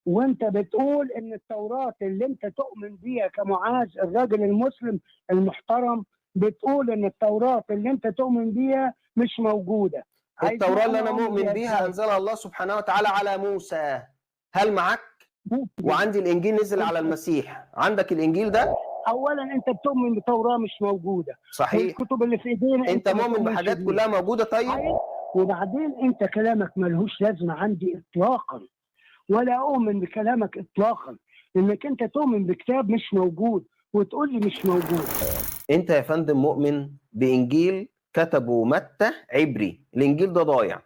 وانت بتقول ان التوراة اللي انت تؤمن بيها كمعاذ الراجل المسلم المحترم، بتقول ان التوراة اللي انت تؤمن بيها مش موجودة. التوراة اللي انا مؤمن بيها انزلها الله سبحانه وتعالى على موسى، هل معك؟ وعندي الانجيل نزل على المسيح، عندك الانجيل ده؟ اولا انت بتؤمن بتوراة مش موجودة، صحيح. والكتب اللي في ايدينا انت مؤمن بحاجات كلها موجودة. طيب وبعدين انت كلامك ملهوش لازمة عندي اطلاقا، ولا اؤمن بكلامك اطلاقا، لانك انت تؤمن بكتاب مش موجود وتقول لي مش موجود. انت يا فندم مؤمن بانجيل كتبه متى عبري، الانجيل ده ضايع،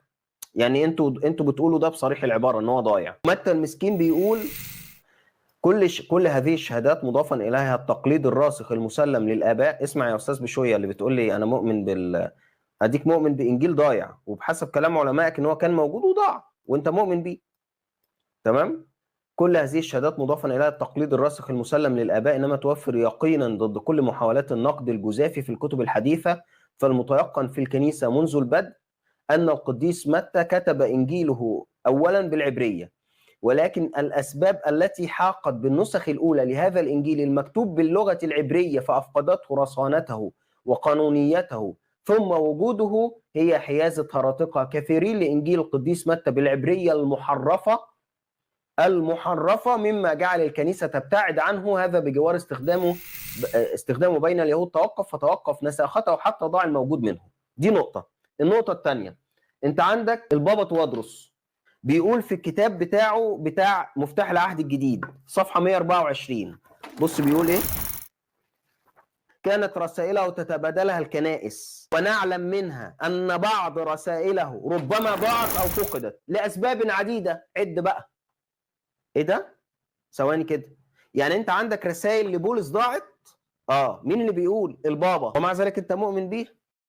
يعني انتوا بتقولوا ده بصريح العبارة ان هو ضايع. متى المسكين بيقول كل هذه الشهادات مضافا اليها التقليد الراسخ المسلم للاباء. اسمع يا استاذ بشوية اللي بتقول لي انا مؤمن اديك مؤمن بانجيل ضايع، وبحسب كلام علمائك ان هو كان موجود وضاع وانت مؤمن بيه. تمام؟ كل هذه الشهادات مضافا اليها التقليد الراسخ المسلم للاباء انما توفر يقينا ضد كل محاولات النقد الجزافي في الكتب الحديثة، فالمتيقن في الكنيسة منذ البدء ان القديس متى كتب انجيله اولا بالعبرية، ولكن الاسباب التي حاقت بالنسخ الاولى لهذا الانجيل المكتوب باللغة العبرية فافقدته رصانته وقانونيته ثم وجوده هي حيازه هراطقه كثيرين لانجيل القديس متى بالعبرية المحرفة، مما جعل الكنيسة تبتعد عنه. هذا بجوار استخدامه بين اليهود توقف فتوقف نساخته حتى ضاع الموجود منه. دي نقطة. النقطة الثانية، انت عندك البابا توادرس بيقول في الكتاب بتاعه بتاع مفتاح العهد الجديد صفحة 124، بص بيقول ايه؟ كانت رسائله تتبادلها الكنائس، ونعلم منها أن بعض رسائله ربما ضاعت أو فقدت لأسباب عديدة. عد بقى. ايه ده؟ ثواني كده، يعني انت عندك رسائل لبولس ضاعت؟ مين اللي بيقول؟ البابا، ومع ذلك انت مؤمن بيه.